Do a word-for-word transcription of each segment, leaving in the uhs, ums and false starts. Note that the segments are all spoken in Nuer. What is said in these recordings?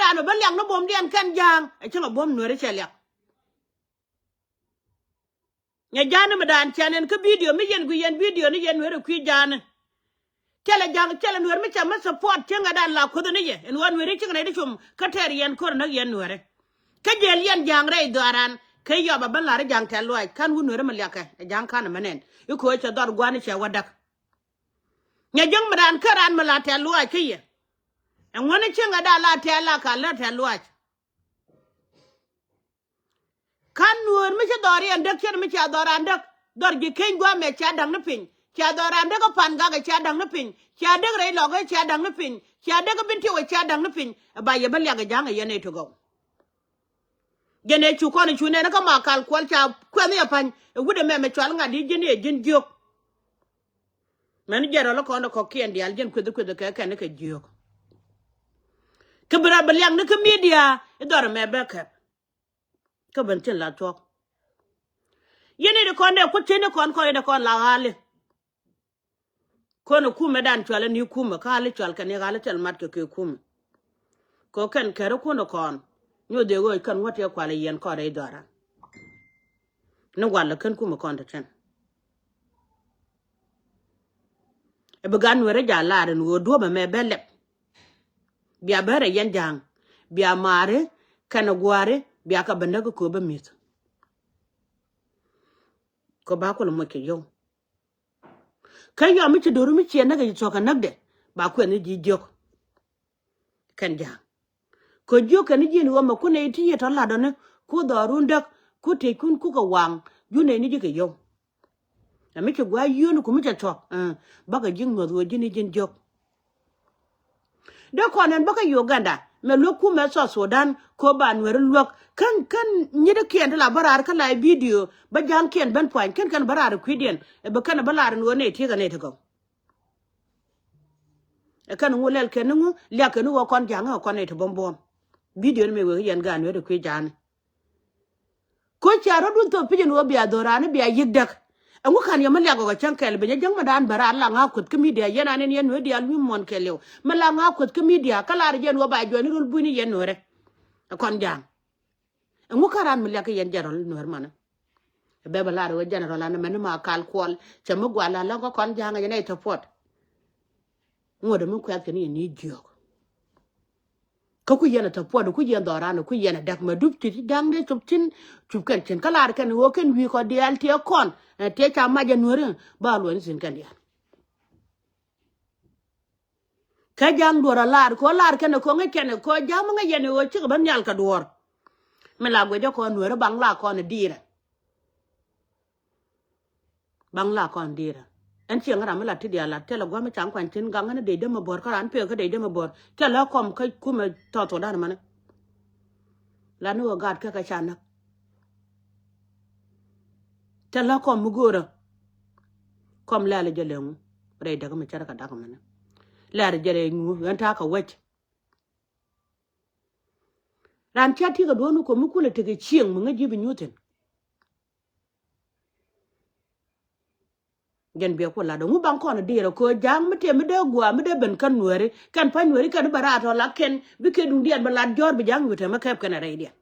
An bä liak ni buɔ̱mdiɛn kɛn ja̱a̱ŋ ɛ cäŋ ɛ buɔ̱m nueeri cɛ liak. Nyɛ ja̱a̱ni mi daan cɛn ɛn kä bidio mi yɛn gui yɛn bidio ni yɛn nueeri kui̱ ja̱a̱ni. Cɛlɛ ja̱a̱ŋ cɛlɛ nueeri mi cɛ mi support cieŋ ɛ daan la kuoth ni yɛ ɛn ɣöö nueeri cieŋ rɛy di cum kä tɛɛr yɛn ko̱r näk yɛn nueeri. Kä jiɛl yɛn ja̱a̱ŋ rɛy dhɔaaran kä yɔp ɛ bä la̱r ja̱a̱ŋ tɛ̈th luaac ka̱n wut nueeri mi liakɛ ɛ ja̱a̱ŋ ka̱n ɛ mɛnɛn. I̱ ko̱ cɛ dhɔr gua̱a̱ni cɛ wä däk. Nyɛ jäŋ mi daan kä raan mi la tɛ̈th luaac kä yɛ. Ɛŋuäni cieŋ ɛ daan la tɛ̈th la ka lär tɛ̈th luaac. Ka̱n nuöör mi ci dhɔriɛn däk cien mi cia dhɔran däk. Dhɔr ji̱ keny gua̱a̱mɛ cia da̱ŋ ni piny. Cia dhɔran däk kä pan gakɛ cia da̱ŋ ni piny. Cia däk rɛy lɔkä cia da̱ŋ ni piny. Cia däk kä bin tiwɛ cia da̱ŋ ni piny. Ɛ ba yɛ bä liak ɛ ja̱ŋ ɛ yɛn ɛ ti gɔw. Jɛn ɛ cu kɔn ɛ cu nɛn kä ma kal kuɔl ca kuɛn yɛ pa̱ny. Ɛ wut ɛmɛ mɛ cual ŋa̱t i̱ ji̱n i̱ ɛ ji̱n jiök. Mɛn jɛn rɔl kɔn ɛ kɔ̱kiɛn diaal jɛn kueth kueth kɛ kɛn kɛ jiök. Kä bi rɔ bi liak ni kä midia i̱ dhɔr ɛmɛ bɛ kɛp. Kä ben cin la thuɔ̱k. Yɛn i̱ di kɔn dee kuth cin i̱ kɔn kɔn i̱ di kɔn la ɣa̱li. Kɔn i̱ kumɛ dan cual i̱ ni kumɛ kä ɣa̱li cual kɛn i̱ ɣa̱li thil mat kɛ kɛ kumɛ. Kɛ kɛn kɛri kun i̱ kɔn nyuɔth i̱ ɣööc kɛn ŋuɔ̱t i̱ kual i̱ yɛn kɔn rɛy dhɔran. Ni wal i̱ kɛn kumɛ kɔn ti cin. Ɛ bi gat nueeri ja̱ lar in ɣöö duɔ̱p ɛmɛ bɛ lɛp. Bia bä rɛ yɛn ja̱a̱ŋ. Bia maari kɛnɛ gua̱a̱ri bia kɛ bä näk kä kööbä mi̱th. Kɛ ba kul moc kɛ yio̱w. Kä yɔm mi ci do̱ru mi ciɛ näk kɛ ci thuɔ̱k kɛ näkdɛ ba kuɛn ni ji̱ jiök. Kɛn ja̱a̱ŋ. Kɛ jiök kɛn ni ji̱n ɣöö mɛ kun nɛy ti yiëë tɔ la̱t dɔ̱ni ku dhɔrun däk ku tëckun ku kɛ waŋ. Jun nɛy ni ji̱ kɛ yio̱w. Ɛ mi ci gua̱a̱c yio̱o̱ni ku mi cɛ thuɔ̱k, ɛ, bakɛ ji̱ ŋuɔ̱th ɣöö ji̱n i̱ ji̱n jiök. Dee kɔn ɛn bä kä Uganda mɛ luäk kumɛ South Sudan kɛ ɣöö ba nueeri luäk kän kän nyitikiɛn ti la bä raar kä la i̱ bidio bä ja̱a̱ŋkiɛn ben puany kän kän bä raar i̱ kui̱diɛn ɛ bi kɛn ɛ bä lar ɛn ɣöö nɛy tiek ɛ nɛy ti gɔw. Ɛ kɛn ŋu lɛl kɛn ni ŋu liak kɛn ni ɣöö kɔn ja̱a̱ŋ ɛ kɔn nɛy ti buɔ̱m buɔ̱ɔ̱m. Bidio ni mëë wek yɛn gaat nueeri kui̱ ja̱a̱ni. Ko̱ cia rɔ̱dun thop pi̱c ɛn ɣöö bia dho̱raani bia yi̱k däk. Ɛŋu ka̱n yɛ mi liak ɣɔk ɛ cäŋ kɛl bi nyɛ jäŋ mi daan bä raar la ŋa̱a̱k kueth kä midia yɛn an ɛn yɛn nueeri diaal wi̱i̱ muɔ̱ɔ̱n kɛɛliw mi la ŋa̱a̱k kueth kä midia kä lar jɛn ɣöö ba juɔ̱ɔ̱ni röl buini yɛn nueeri. Ɛ kɔn ja̱a̱ŋ. Ɛŋu ka̱n raan mi liak kä yɛn jɛn rɔl nueeri manɛ. Ɛ bɛ bä lar ɣöö jɛn rɔl an ɛmɛni ma kal kuɔl cɛ mi gua̱l an läŋ kä kɔn ja̱a̱ŋ ɛ yɛn ɛ thopɔt. Ŋuɔ̱t ɛmi kuɛth kɛn yɛn ni jiök. Kä ku yɛn a thopɔt ku yɛn dhɔran ku yɛn a däk mɛ dup ci ja̱ŋ dee cop cin cup kɛn cin kä lar kɛn ɣöö kɛn wi̱i̱ kɔ diaal tiɛ kɔn ɛ tiɛ ca mac ɛ nueeri ba luɔ̱ni thi̱n kɛn diaal. Kä ja̱ŋ duɔ̱r a lar kɔ lar kɛn kɔ ŋäc kɛn kɔ ja̱ŋ mi ŋäc yɛn ɣöö cikɛ bä nhial kɛ duɔ̱ɔ̱r. Mi la guic ɛ kɔn nueeri baŋ la kɔn di̱i̱rɛ. Baŋ la kɔn di̱i̱rä. Ɛn ciɛ ŋära mi la ti diaal la tɛlɛ gua̱a̱m mi caŋ kuany cin gaŋ ɣän dee dämɛ buɔ̱r kä raan pek kä dee dämɛ buɔ̱r. Tɛlɛ kɔm kä kumɛ tɔth wä dan manɛ. La ni ɣöö gaat kɛ kɛ ca näk. Tɛlɛ kɔm mi go̱o̱rä. Kɔm lɛl jɛ lɛ ŋu rɛy däk mi cärä kɛ dak manɛ. Lɛr jɛ rɛy ŋu ɣän ta̱a̱ kɛ wec. Raan ca ti̱i̱ kɛ duɔ̱ɔ̱n ni kɔm mi kulɛ tekɛ cieŋ mi ŋäc ji̱ bi nyuuthin. Jɛn biɛ ku lat ŋu baŋ kɔn diɛɛr ɛ köö ja̱a̱ŋ mi tëë mi dee gua̱a̱ mi dee ben kä nueeri kɛn pa̱ny nueeri kɛn bɛ raat ɔ la kɛn bi kɛ duŋdiɛn bɛ lat jɔ̱ɔ̱r bi ja̱a̱ŋ wi̱i̱ tɛmɛ kɛp kɛn ɛ rɛydiɛn.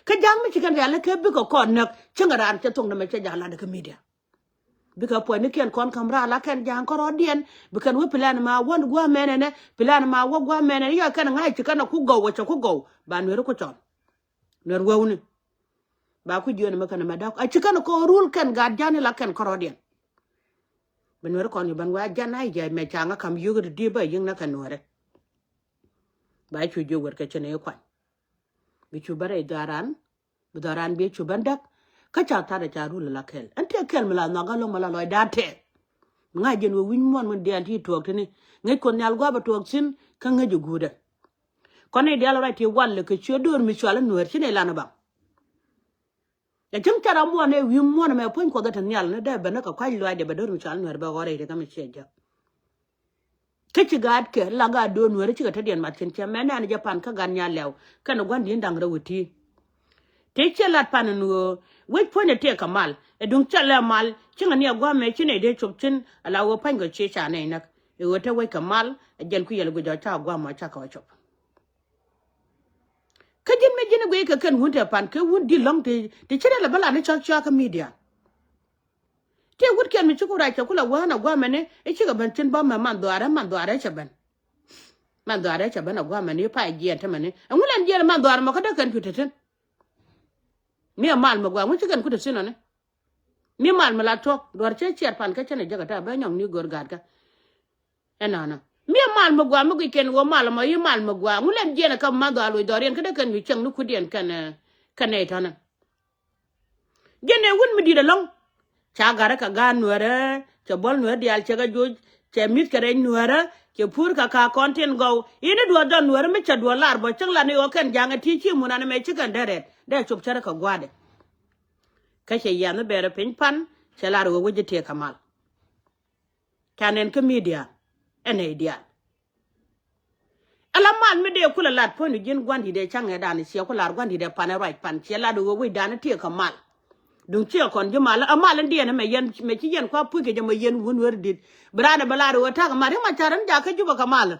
Kä ja̱a̱ŋ mi ci kɛn rial ni kɛ bikɛ kɔn näk cieŋ raan cɛ thoŋ nɛmɛ cɛ ja̱a̱ŋ lat kä midia. Bikɛ puɔ̱nynikiɛn kɔn ka̱m raar la kɛn ja̱a̱ŋ kärɔɔdiɛn bi kɛn wä plan ma wä gua̱a̱ mɛnɛ nɛ plan ma wä gua̱a̱ mɛnɛ nɛ yɔ kɛn ŋa̱c ci kɛn ɛ ku gɔw wä cɛ ku gɔw ba nueeri ku cɔl. Nueer wäwni. Ba ku jiön mɛ kɛn mɛ dɔ̱k a ci kɛn kɔn rul kɛn gaat ja̱a̱ŋ ni la kɛn kärɔɔdiɛn. Bi nueeri kɔn i̱ ben wä a ja̱a̱ŋ a i̱ jɛ mɛ ca ŋä ka̱m yio̱k ri di̱i̱p bä yi̱ŋ nä kɛ nueeri. Ba cu jiök wet kɛ cin i̱ kuany. Bi cu bä rɛy dhɔran bi dhɔran bi cu bä däk. Kä ca tha̱t a ca rul ala kɛl ɛn tëë kɛl mi la nhɔak a lo̱ŋ mi la lɔcdan tɛɛth. Mi ŋa̱c jɛn wä wi̱ny muɔ̱ɔ̱n min diaal ti tuɔɔk tini ŋäc kuɔth nhial gua̱a̱p a tuɔɔk thi̱n kä ŋäc i̱ guutdä. Kɔn i̱ diaal ruac ti wal kɛ ciö do̱r mi cual i̱ nueer ci nɛy lan i̱ baŋ. Ɛ cäŋ ca ram muɔ̱ɔ̱n ɛ wi̱i̱ muɔ̱ɔ̱n ɛmɛ puɔ̱ny kuɔth ɛ te nhial ni dee ben ni kɛ kua̱c luaacdɛ bɛ do̱r mi cual nueer bɛ ɣɔr rɛy ti kä mi ciɛ jek. Kä ci gaatkɛ la gaat do̱o̱n nueeri cikɛ tetdiɛn mat cin cɛ mɛ nɛn jɛ pan kä gat nya lɛw kɛnɛ gua̱ndi̱n da̱ŋ rɛw iti. Tëë ciɛ lat pan in ɣöö wec puɔ̱nyɛ tëëkɛ mal ɛ duŋ cɛ lɛ mal. Ciŋɛ ni ɛ gua̱a̱mɛ ci nɛy dee cop thi̱n ala ɣöö pa̱nykɛ cië ca nɛy näk. Ɛ ɣöö te wec kɛ mal ɛ jɛn kui̱ yɛl guic ɔ ca gua̱a̱mɔ cakɛ ɣä cop. Mëë ji̱n i̱ guiy kɛ kɛn wun tɛ pan kɛ wun di̱t lɔ̱ŋ ti, ti ci rɛl ɛ bä lat ni cɔk cɔk kä midia. Tëë wut kɛn mi ci ku rac cɛ ku la wään a guamɛni i̱ cikɛ ben cin bä mɛ man dhuaarɛ, man dhuaarɛ cɛ ben. Man dhuaarɛ cɛ ben a guamɛni i̱ pay jiɛn tämɛni. Ɛŋu lɛn jiɛn man dhuaarɛ mɔ kä dee kɛn cu te thi̱n. Mi ɛ mal mi gua ŋu ci kɛn ku te thi̱n ɔni. Mi mal mi la tuɔk duɔr cɛ ciɛɛr pan kä cɛn ɛ jek ɛ tɛ bɛ nyɔŋ ni go̱r gaatkä. Ɛnɔnɔ mi mal mi gua mi guic kɛn ɣöö mal ɛmɔ i̱ mal mi gua ŋu lɛn jiɛn ɛ kä math dhɔaar loc dhɔriɛn kä dee kɛn wi̱i̱ cieŋ ni kudiɛn kɛn, eh, kɛn nɛy tɔ̱nɛ. Jiɛn ɛ wut mi di̱t ɛlɔ̱ŋ. Ca ga̱rä kɛ ga̱a̱n nuäärä cɛ buɔ̱l nuäär diaal cɛ kɛ joc cɛ mi̱th kɛ rɛc nuäärä cɛ puur kɛ ka̱a̱k kɔn tin gɔw. I̱ni duɔ̱ɔ̱r dɔ̱ŋ nuäärä mi cɛ duɔ̱ɔ̱r lar bä cäŋ lan i̱ ɣöö kɛn ja̱ŋ ɛ ti ci mun an ɛmɛ ci kɛn dee rɛt dee cop cärä kɛ gua̱a̱dɛ. Kä cɛ yiath mi bɛɛrɛ piny pan cɛ lar ɣöö wec ji̱ tëëk kɛ mal. Ca nɛn kä midia ɛ nɛy diaal. Ala mal mi dee kulɛ lat puɔ̱nydu ji̱n gua̱ndi̱t ɛ ca̱ŋ ɛ dan ciɛ ku lar gua̱ndi̱t ɛ pan ɛ ruac pan ciɛ lat ɣöö wecdan ɛ tiek kɛ mal. Duŋ ciɛ kɔn ji̱ mal ɛ mal in diɛn ɛmɛ yɛn mɛ ci yɛn kua puc kɛ jɛ mɛ yɛn wun wer dit. Bi raan ɛ bɛ lar ɣöö ta̱k ɛ mal ri̱ŋ ma ca̱r in jakä Jubɛ kɛ mal.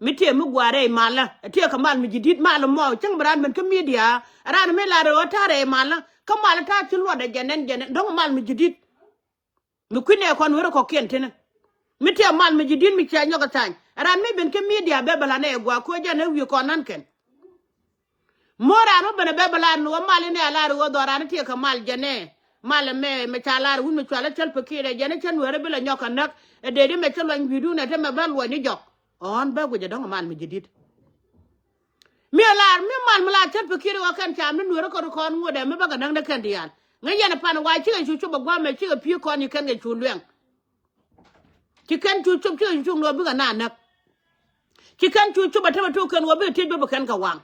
Mi tiɛ mi gua̱a̱r rɛy malä tiɛ kɛ mal mi ji̱ di̱t mal mɔ cäŋ bi raan ben kä midia. Raan mi lar ɣöö ta̱r rɛy malä kä mal ta̱r ci luɔt ɛ jɛ nɛn jɛ nɛn dɔ̱ŋ mal mi ji̱ di̱t. Mi kui̱n ɛ kɔn weri kɔ̱kiɛn tini mi tiɛ mal mi ji̱ di̱t mi cia nyɔk ɛ thany. Raan mi ben kä midia bɛ bɛ la nɛ ɛ gua̱a̱k koc jɛ nɛ wi̱i̱ kɔn nan kɛn. Mo̱o̱r raan wä ben ɛ bɛ bɛ lar ni wä mal inɛ a lar wä dhɔran i̱ tiɛ kɛ mal jɛnɛ. Mal ɛmɛ mɛ ca lar wun mi cual ɛ cäl pikir ɛ jɛn ɛ cä nueeri bi lɛ nyɔk kɛ näk. Ɛ dee di mɛ cä luany wi̱i̱dun ɛ te mɛ bä luɔny ni jɔk. Ɣɔ̱n bä guic ɛ dɔ̱ŋ ɛ mal mi ji̱ di̱t. Mi ɛ lar mi mal mi lar cäl pikir ɛ ɣɔ̱ kɛn cam ni nueeri kɔn kɔn ŋuɔ̱t ɛ mi bä kɛ näk ni kɛn diaal. Ŋäc yɛn ɛ pan ɛ wa cikɛ cu cop ɛ gua̱a̱mɛ cikɛ pi̱i̱ kɔn yi kɛn kɛ cu luɛŋ. Ci kɛn cu cop cikɛ cu cop ni wä bikɛ na näk. Ci kɛn cu cop a tämɛ tok kɛn wä bikɛ tiec bä bä kɛn kɛ waŋ.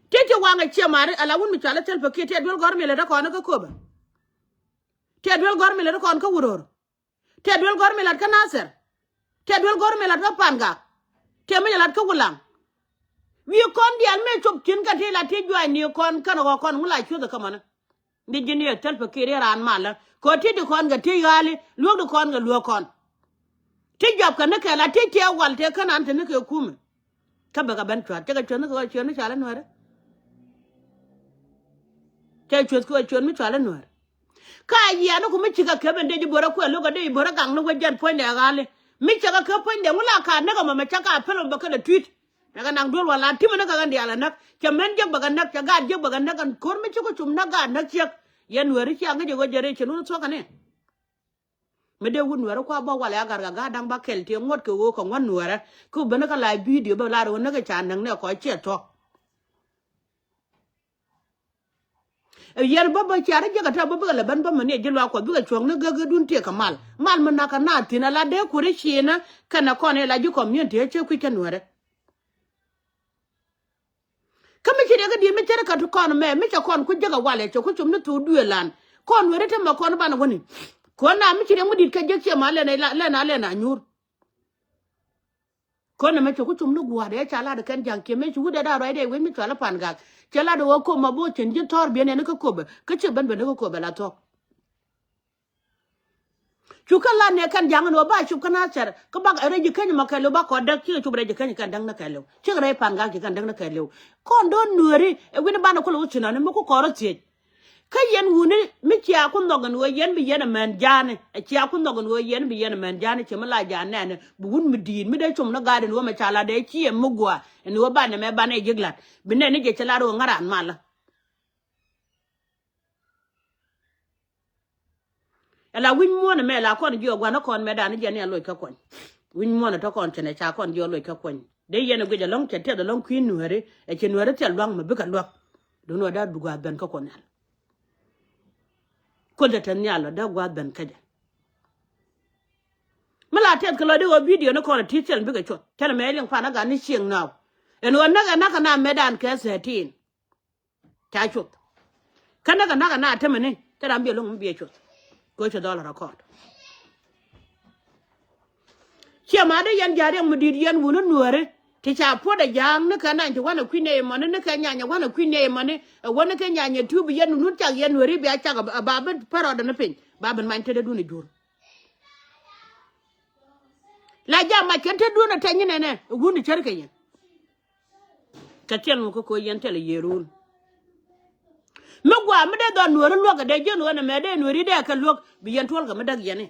Tiec ci waŋ a ciɛ mari ala wun mi cɔal a thil pɛ kiɛ tiɛ duel gɔr mi lɛ dä kɔn kä köpä. Tiɛ duel gɔr mi lɛ dä kɔn kä wuror. Tiɛ duel gɔr mi lat kä nathɛr. Tiɛ duel gɔr mi lat kä pan gak. Tiɛ mi lat kä wulaŋ. Wi̱i̱ kɔn diaal mi cop cin kɛn ti la tiec juac ni kɔn kɛn ɣɔk kɔn ŋu la cuoth kä mɔni. Ni ji̱n yɛ thil pɛ kiɛ ri raan malä kɛ ɣöö ti di kɔn kɛ ti ɣa̱a̱li luäk di kɔn kɛ luäk kɔn. Ti jɔp kɛ ni kɛ la ti tiɛ wal tëë kä nan te ni kɛ kumɛ. Kä bɛ kɛ ben cua̱t cɛ kɛ cuäth ni kɛ ɣöö cuäth mi cual inuäärä. Cɛ cuäth kɛ ɣöö cuäth mi cual inuäärä. Ka yiani ku mi cikɛ kɛ ben dee ji̱ bo̱rä kuɛ lo̱k kɛ dee ji̱ bo̱rä gaŋ ni wec jɛn puɔ̱nydɛ ɣa̱a̱li mi cɛ kɛ kɛ puɔ̱nydɛ ŋu la ka näk ɛmɔ mɛ cɛ ka pɛl mɛ bɛ kɛ lɛ tui̱t. Mɛ kɛ naŋ duel wala timɛ ni kɛ ɣän diaal ɛ näk cɛ mɛn jiäk bɛ kɛ näk cɛ gaat jiäk bɛ kɛ näk ɛn ko̱r mi ci ku cum näk gaat näk ciek. Yɛn nuääri cia ŋäc ɛ ɣöö jɛ rɛy cɛ nun thuɔ̱kɛ ni. Mi dee wut nuäärä kua bä walɛ a gat kɛ gaat da̱ŋ ba kɛl tëë ŋuɔ̱t kɛ ɣöö kɛ ŋuɔ̱t nuäärä. Kä ben kä la bidio bä lar ɣöö näk ɛ ca näk ni ɛ kɔc ciɛ thuɔ̱k. Ɛ yɛn bä bä ciarä jiäk ɛ tɛ bä bikɛ lɛ ben bä mi ni ɛ ji̱ luaak kuɔth bikɛ cuɔ̱ŋ ni gäk gäkdun tëë kɛ mal. Mal mi nakä naath thi̱n ala dee kuäri ciënä kɛnɛ kɔn ɛ la ji̱ community ɛ cɛ kui̱c kä nuäärä. Kä mi ci riɛk i̱ di̱i̱t mi cärä kä ti kɔn mɛ mi cɛ kɔn ku jäk ɛ walɛ cɛ ku cum ni thok duëëlan. Kɔn weri te mɛ kɔn banɛ wäni. Kɔn na mi ci riɛk mi di̱i̱t kɛ jek ciɛ ma lɛn a lɛn a lɛn a nyuur. Kɔn ɛmɛ cɛ ku cum ni gua̱a̱r ɛ ca lat kɛn ja̱ŋ kiɛ mëë ci wut dee da̱a̱ ruacdɛ wec mi cual i̱ pan gak. Cɛ lat ɛ ɣöö kop ma bo̱o̱ cin ji̱ thɔ̱ɔ̱r biɛn ɛn kä kopɛ kä ciɛ ben ben kä kopɛ la thuɔ̱k. Cu kɛn la nɛ kɛn ja̱ŋ ni wä ba cop kä nathɛr kä bak rɛy ji̱ keny mɔ kɛɛliw ba kɔn däk cikɛ cop rɛy ji̱ keny kɛn däk ni kɛɛliw cikɛ rɛy pan gak ci kɛn däk ni kɛɛliw. Kɔn do̱n nueeri ɛ wi̱ni banɛ kulɛ wä thi̱n ɔni mi ku kɔn rɔ thiec. Kä yɛn wuni mi cia ku nhɔk ɛn ɣöö yɛn bi yɛn ɛmɛn ja̱a̱ni ɛ cia ku nhɔk ɛn ɣöö yɛn bi yɛn ɛmɛn ja̱a̱ni ci mi la ja̱a̱n nɛɛni bi wun mi di̱i̱t mi dee com ni gaat ɛn ɣöö mɛ ca la dee ciɛ mi gua̱a̱ ɛn ɣöö banɛ mɛ banɛ ji̱k la̱t bi nɛɛni jɛ ci la ro̱o̱ ŋa̱ran malä. Ala wi̱c muɔ̱ɔ̱n ɛmɛ la kɔn jiɔk gua̱n ɛ kɔn mɛ dan jɛ ni a loc kä kuɔny. Wi̱c muɔ̱ɔ̱n ɛ tɔ kɔn cɛn ɛ ca kɔn jiɔk loc kä kuɔny dee yɛn ɛ guic ɛlɔ̱ŋ cɛ tiɛth ɛlɔ̱ŋ kui̱ nuääri ɛ cɛ nuääri thil lua̱ŋ mɛ bikɛ luäk. Dun wä da̱a̱ duk gua̱a̱th ben kä kuɔn nhial. Kuoth ɛ te nhial ɔ da̱a̱ gua̱a̱th ben kä jɛ. Mi la tiɛth kɛ lɔ dee wä bidio ni kɔn ɛ ti thil bikɛ cuɔth cɛn ɛmɛ liŋ pan ɛ gat ni cieŋ naaw. Ɛn wä näk ɛ näk ɛ na mɛ dan kɛ thirteen. Ca cuth. Kä näk ɛ näk ɛ na tämɛ ni thil ram biɛ lo̱ŋ mi biɛ cuth. Kɛ ɣöö cɛ dhɔl rɛkɔɔd. Ciɛ ma dee yɛn ja̱a̱r riɛk mi di̱i̱t yɛn wuni nuääri ti ca puɔ̱t ɛ ja̱a̱ŋ ni kɛ nany ti wanɛ kui̱ nɛy mɔni ni kɛ nyanyɛ wanɛ kui̱ nɛy mɔni ɛ wä ni kɛ nyanyɛ ti̱w bi yɛn wuni cak yɛn nuääri bia cak ɛ ba bi pärɔɔdɛ ni piny ba bi many tetdädun ɛ juur. La jam mac kɛn tetdun ɛ tɛny ni nɛnɛ ɛ wuni cär kɛ yɛn. Kɛ tiɛl ŋu kä ko̱ yɛn tiɛl yɛ run. Mi gua mi dee dhɔn nuɔ̱ri luɔk kɛ dee jiɛn ɣöö nɛ mɛ dee nuɔ̱ri dee kɛ luɔk bi yɛn tuɔl kɛ mi däk yɛn i̱.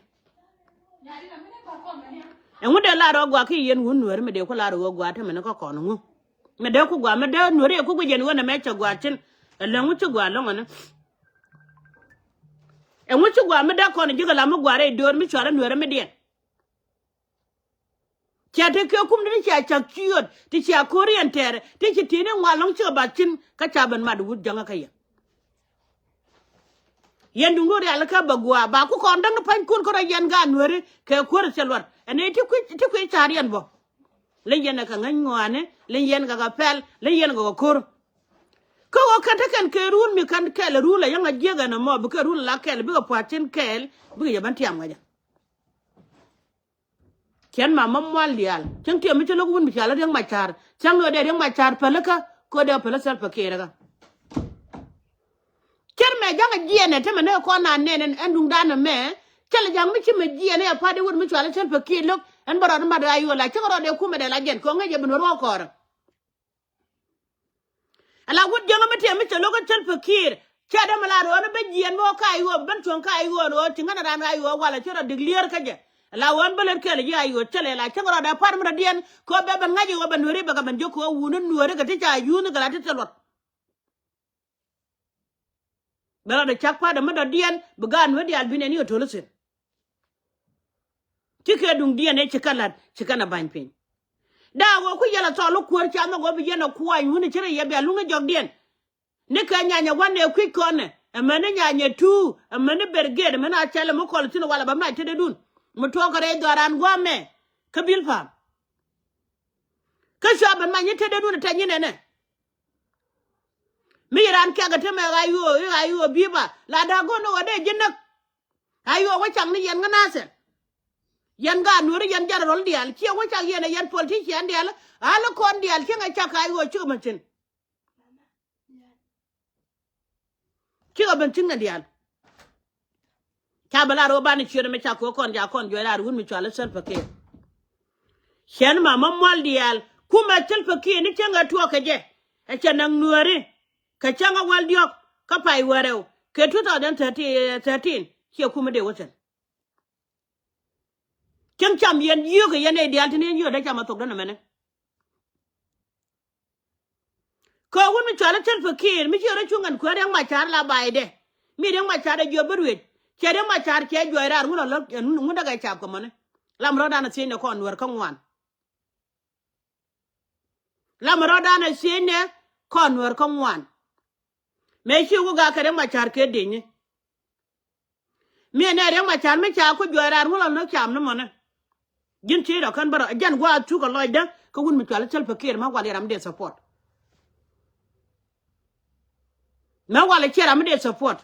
Ɛŋu dee lar ɣöö gua ki yɛn wun nuɔ̱ri mi dee ku lar ɣöö gua te mɛni kä kɔn ŋu. Mi dee ku gua mi dee nuɔ̱ri yɛ ku guic yɛn ɣöö nɛ mɛ cɛ gua cin. Ɛ läŋ ŋu ci gua lɔŋ ɛni. Ɛŋu ci gua mi dee kɔn ji̱ kɛ la mi gua rɛy döör mi cuarɛ nuɔ̱ri mi diɛn. Cia te kɛ kum ti cia cak ciöt ti cia ko̱r yɛn tɛɛrɛ ti ci ti̱ni ŋuan lɔ̱ŋ cikɛ ba cin kä ca ben mat wut jäŋä kä yɛ. Yɛn duŋdu rialikä bɛ gua̱a̱ ba ku kɔn däŋ ni pa̱nykun kärɔ yɛn gaat nuääri kɛ kuäär thil luɔt ɛn ëë ti kui̱ ti kui̱ ca̱r yɛn bä. Leny yɛn ɛ kɛ ŋäc ŋɔaani leny yɛn kɛ kɛ pɛl leny yɛn kɛ kɛ ko̱r. Kä ɣöö kɛn te kɛn kɛ ruun mi kɛn kɛl ɛ ruun lɛ yäŋ a jiäk ɛn ɛmɔ bikɛ ruun la kɛl bikɛ pua̱t cin kɛɛl bikɛ yɛ ben tiam ŋäcä. Cɛn ma ma mual diaal cäŋ tiɛm mi cä lo̱k wun mi ca lä Riɛk Macar cäŋ ni ɣöö dee Riɛk Macar pälikä kɛ ɣöö dee päl Salva Kiir kä. Cär mɛ ja̱ŋ a jiɛɛnɛ te mɛ ni kɔn na nɛn ɛn duŋdan ɛmɛ. Cä lɛ ja̱ŋ mi ci mɛ jiɛɛnɛ a pa̱t i̱ wut mi cua lä Salva Kiir lo̱k ɛn bä rɔɔd mat a yuɔl a cäŋ rɔɔd dee kumɛ dee la jiɛn kɛ ɣöö ŋäc jɛ bi nuɔr wä kɔɔrä. Ala wut jiäŋä mi tiɛm mi cɛ lo̱k kä Salva Kiir cɛ dämɛ la rööni bä jiɛn mi wä ka i̱ ɣöö ben cuɔ̱ŋ ka i̱ ɣöö röö ci ŋän raan ka i̱ ɣöö walɛ ci rɔ dik lier kä jɛ. Ala ɣöö ɛn bä lät kɛl ji̱ a i̱ ɣöö cä lɛ la cäŋ rɔɔdɛ pa̱r mi rɔ diɛn kɛ ɣöö bɛ ben ŋa̱c i̱ ɣöö bɛ nueri bɛ kɛ ben jiök kɛ ɣöö wuni nueri kɛ ti ca yuuth kɛ la ti thil luɔt. Bɛ rɔɔdɛ cak pa̱t ɛmɛ dɔ̱diɛn bi gaat nuer diaal bi nɛn i̱ ɣä to̱l ithin. Ti kɛ duŋdiɛn ëë ci kɛ la̱t ci kɛn ɛ ba̱ny piny. Daa ɣöö ku yɛl ɛ thɔɔl i̱ kuäär ca nhɔk ɣöö bi yɛn ɛ kuany wuni ci rɛ yɛ bia luŋ i̱ jɔkdiɛn. Ni kɛ nyanyɛ wanɛ kui̱c kɔnɛ ɛmɛni nyanyɛ tuuk ɛmɛni berget ɛmɛni a cɛl ɛmɛ kɔl thi̱n walɛ bä mac tetdädun. Mi tuɔɔk kɛ rɛy dhɔaaran gua̱a̱mɛ kä bil pa̱a̱m. Kä cua ben mac ni tetdädun ɛ tɛny inɛnɛ. Mi ci raan kiak ɛ temɛ ɣa̱c ɣöö i̱ ɣa̱c ɣöö bi̱i̱ ba la da̱a̱k go̱n ni ɣöö dee ji̱ näk. Ɣa̱c ɣöö wä cak ni yɛn ŋä nathɛ. Yɛn gaat nueri yɛn jɛn rɔl diaal ciɛ wä cak yɛn ɛ yɛn politician diaal. A lä kɔn diaal cieŋ ɛ cak ɣa̱c ɣöö cikɛ ben thi̱n. Cikɛ ben thi̱n ɛ diaal. Ca bɛ la ro̱o̱ banɛ ciöt ɛmɛ ca kɛ ɣöö kɔn ca kɔn juɔc raar wut mi cɔal i̱ Salva Kiir. Cɛn ma ma mual diaal kumɛ Salva Kiir ni cäŋ ɛ tuɔɔk kɛ jɛ. Ɛ cɛ naŋ nuääri kɛ cäŋ ɛ wäl diɔ̱k kä pay wärɛw kɛ two thousand thirteen ciɛ kumɛ dee wä thi̱n. Cäŋ cam yɛn yio̱o̱k kɛ yɛn nɛy diaal tin yɛn yio̱o̱k dee cam ɛ thok däna mɛnɛ. Kɛ wun mi cɔal i̱ Salva Kiir mi ci rɔ cuŋ ɛn kuäär Riɛk Macar la baydɛ. Mi Riɛk Macar ɛ jiɔp bi ruëëc cɛ Riɛk Macar cɛ juɔc raar ŋun ɛ lä ŋun däkɛ cap kɛ mɔni. Lam rɔ̱dan ɛ thiecnɛ kɔn nuäär kä ŋuan. Lam rɔ̱dan ɛ thiecnɛ kɔn nuäär kä ŋuan. Mëë ci wä gak kɛ Riɛk Macar kɛ dëcni. Mi ɛn ɛ Riɛk Macar mi ca ku juɔc raar ŋun lɔ ni cam ni mɔni. Ji̱n ci rɔ kän bä rɔ jɛn gua̱a̱th cukɛ lɔcdä kä wun mi cual i̱ Salva Kiir mɛ wal i̱ ram mi dee support. Mɛ wal i̱ ciɛ ram mi dee support.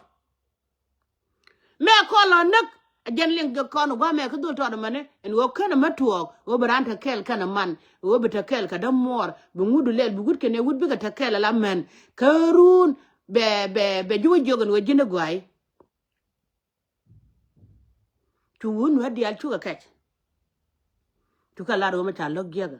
Mɛ kɔn lɔ näk a jɛn liŋ kɛ kɔn gua̱a̱mɛ kä dhol tɔɔt ɛmɛni ɛn ɣöö känɛ mɛ tuɔɔk ɣöö bi raan te kɛɛl kɛnɛ man ɣöö bi te kɛɛl kɛ dämuɔɔr bi ŋut lɛl bi wut kɛnɛ wut bikɛ te kɛɛl ala mɛn kä ruun bɛ bɛ bɛ ji̱ wä jiök ɛn ɣöö ji̱n i̱ gɔ̱a̱y. Cu wun nuäär diaal cukɛ kɛc. Cukɛ lar ɣöö mɛ ca lo̱k jiäkä.